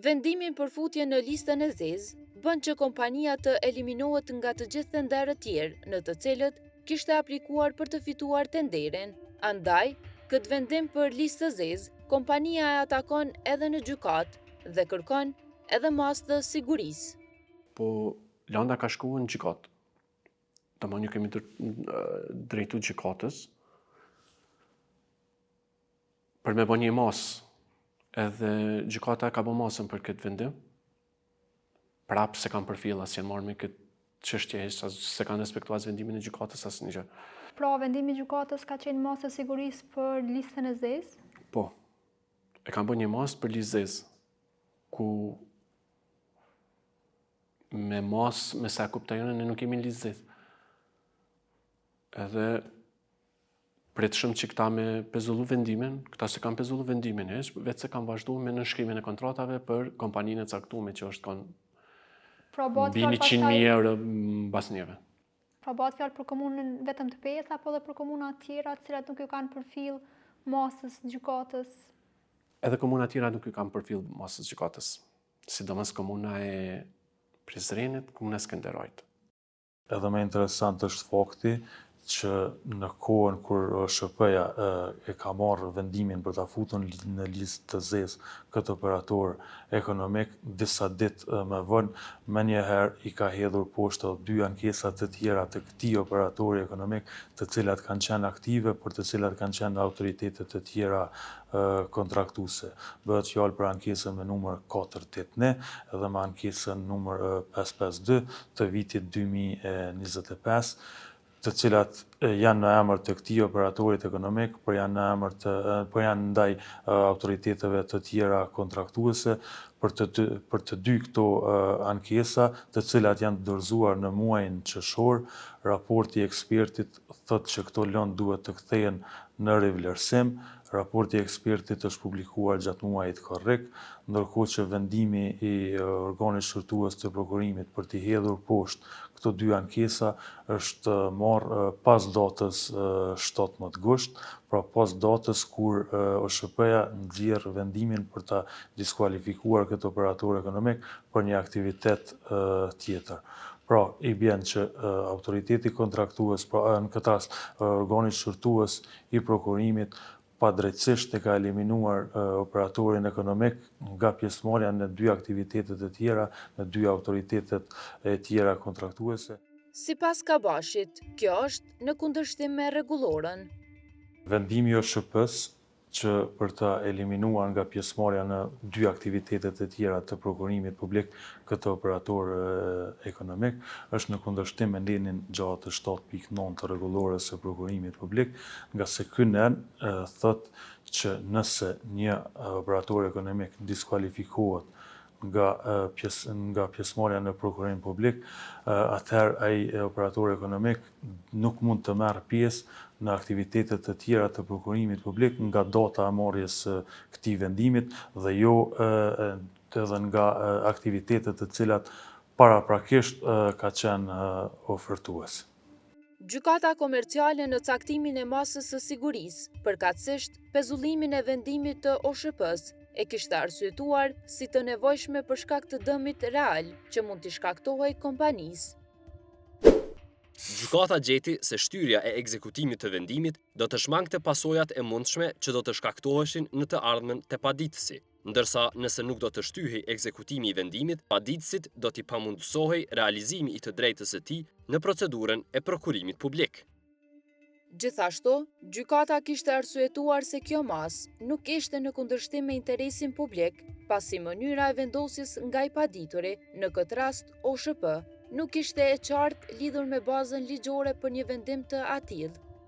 Vendimin për futjen në listën e zezë bën që kompania të eliminohet nga të gjithë tenderët tjerë në të cilët kishte aplikuar për të fituar tenderin. Andaj, këtë vendim për listë të zezë, kompania e atakon edhe në gjykatë dhe kërkon edhe masë të sigurisë. Po, landa ka shku në gjykatë. Domethënë ju kemi drejtu gjykatës për me bo një masë. Edhe gjykata ka bo masën për këtë vendim. Prapë s'e kanë përfill, as janë marrë me këtë çështje, s'e kanë respektu as vendimin e gjykatës, as një gjë. Pra, vendimi i gjykatës ka qenë masë e sigurisë për listën e zezë? Po. E kanë bo një masë për listë zezë, ku me masë, me sa kuptoj unë, ne nuk jemi listë zezë. Edhe pritshëm që këta me pezullu vendimin, këta s'e kanë pezullu vendimin, hiç, veç se kanë vazhdu me nënshkrimin e kontratave për kompaninë e caktume që është kanë pra, mbi 100.000 euro mbas neve. Pra bëhet fjalë për komunën vetëm të Pejës apo edhe për komuna tjera të cilat nuk ju kanë përfill masës gjykatës? Edhe komuna tjera nuk ju kanë përfill masës gjykatës. Sidomos komuna e Prizrenit, komuna e Skenderajt. Edhe më interesant është fakti që në kohën kur OSHP-ja e ka marrë vendimin për ta futur në listë të zezë këtë operator ekonomik, disa ditë më vonë, menjëherë i ka hedhur poshtë edhe dy ankesa të tjera të këtij operatori ekonomik, të cilat kanë qenë aktive, por të cilat kanë qenë në autoritete të tjera kontraktuese. Bëhet fjalë për ankesën me numër 481 dhe me ankesën numër 552 të vitit 2025, të cilat janë në emër të këtij operatorit ekonomik, por janë në emër të por janë ndaj autoriteteve të tjera kontraktuese për të dy, për të dy këto ankesa, të cilat janë dorëzuar në muajin qershor, raporti i ekspertit thotë që këto lëndë duhet të kthehen në rivlerësim. Raporti i ekspertit është publikuar gjatë muajit korrik, ndërkohë që vendimi i organit shqyrtues të prokurimit për t'i hedhur poshtë këto dy ankesa është marrë pas datës 17 gusht, pra pas datës kur OSHP-ja nxjerr vendimin për ta diskualifikuar këtë operator ekonomik për një aktivitet tjetër. Pra, i bjen që autoriteti kontraktues, pra në këtë rast organi shqyrtues i prokurimit, padrejtësisht e ka eliminuar operatorin ekonomik nga pjesëmarrja në dy aktivitetet e tjera, në dy autoritetet e tjera kontraktuese. Sipas Kabashit, kjo është në kundërshtim me rregulloren. Vendimi i OSHP-së që për ta eliminuar nga pjesëmarrja në dy aktivitetet e tjera të prokurimit publik këtë operator ekonomik, është në kundërshtim me nenin 67.9 të rregullores së prokurimit publik, ngase ky nen thotë që nëse një operator ekonomik diskualifikohet nga pjesë nga pjesëmarrja në prokurim publik, atëherë ai operator ekonomik nuk mund të merr pjesë në aktivitete të tjera të prokurimit publik nga data e marrjes së këtij vendimit dhe jo edhe nga aktivitetet të cilat paraprakisht ka qenë ofertues. Gjykata Komerciale në caktimin e masës së sigurisë, përkatësisht pezullimin e vendimit të OSHP-së, e kishte arsyetuar si të nevojshme për shkak të dëmit real që mund t'i shkaktohej kompanisë. Gjykata gjeti se shtyrja e ekzekutimit të vendimit do të shmangte pasojat e mundshme që do të shkaktoheshin në të ardhmen te paditësi, ndërsa nëse nuk do të shtyhej ekzekutimi i vendimit, paditësit do t'i pamundësohej realizimi i të drejtës së tij në procedurën e prokurimit publik. Gjithashtu, gjykata kishte arsyetuar se kjo masë nuk ishte në kundërshtim me interesin publik, pasi mënyra e vendosjes nga i padituri, në këtë rast OSHP, nuk ishte e qartë lidhur me bazën ligjore për një vendim të atillë.